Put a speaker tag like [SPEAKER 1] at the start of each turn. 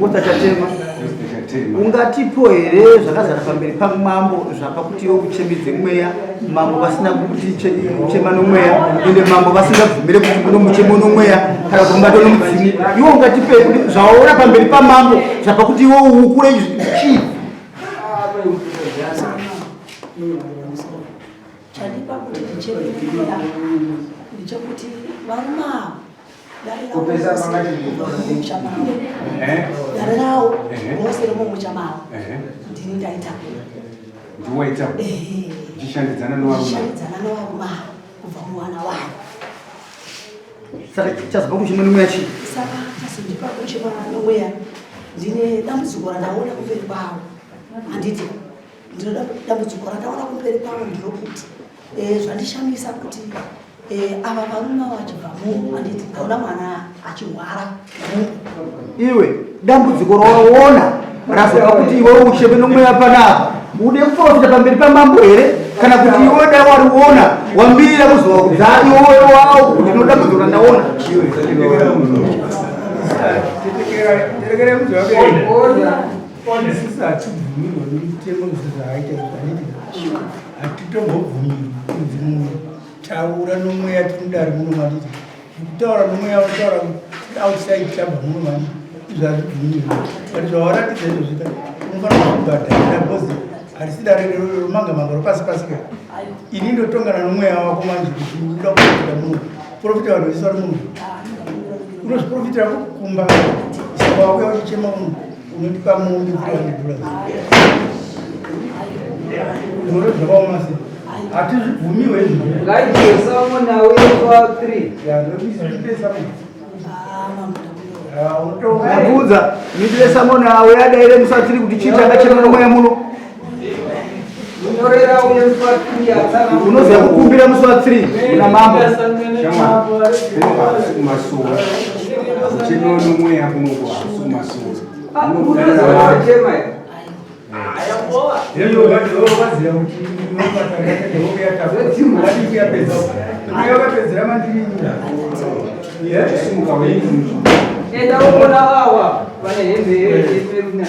[SPEAKER 1] Costa Chatema. Ungatipo here zvakazara pamberi pamambo zvapa kuti iwe uchemedze mweya mambo vasina kuti chema nomweya ende mambo vasingabvumire kuti muno muchemo nomweya kana kuti mubato nomudzimu iwe ungatipe kuti zvawaona pamberi pamambo zvapa kuti iwe uukure chii?
[SPEAKER 2] Chandipa kuti ndicheme mweya ndechekuti varume ava dare rawo rose remumusha mavo ndini ndaitakura.
[SPEAKER 3] Ndiwaitakura uchishandidzana
[SPEAKER 2] nevarume ava kubva muwana wayo.
[SPEAKER 1] Saka chazobva kuchema nomweya chii?
[SPEAKER 2] Saka chazondipa kuchema nomweya, ndine dambudziko randaona kumberi kwavo, handiti? Ndinoda dambudziko randaona kumberi kwavo ndirokuti zvandishamisa kuti ava varume ava vachibva muno, handiti, ndaona mwana achirwara.
[SPEAKER 1] Iwe, dambudziko rawaona razoda kuti iwe ucheme nomweya panapa, ude kuprofita pamberi pamambo here, kana kuti iwe dai wariona wamirira kuzovaudza iwe wawo kuti ndino dambudziko randaona?
[SPEAKER 4] Isusu hatibvumirwe nemutemo zvaita izvi, handiti? Hatitombobvumirwi kunzi munhu taura nomweya tiri mudare muno, manditi? Kutaura nomweya kutaura outside tabva muno, manditi? Izvi hazvibvumirwi, but zvawaratidza izvo zvika unofanira kuzvibhadharira because harisi dare romanga manga ropasi pasi ka. Ini ndotongana nomweya wako manje kuti uda kuprofita muno, profita vanhu vese vari muno. Unozviprofitira kumba, saka wauya uchichema muno, unondipa mombe $300. Zvoro zvakaoma sei, hatizvibvumiwe izvi.
[SPEAKER 1] Ndabvunza mitire samoni awe adaire musatiri kuti chii chakachema nomweya muno. Unoziva kukumbira musi wa 3 kuna mambo.
[SPEAKER 3] Kumasuwa kuchemiwa nomweya kunoku hakusi kumasuwa.
[SPEAKER 5] Enda unoona wawa vane hembe yemeruni.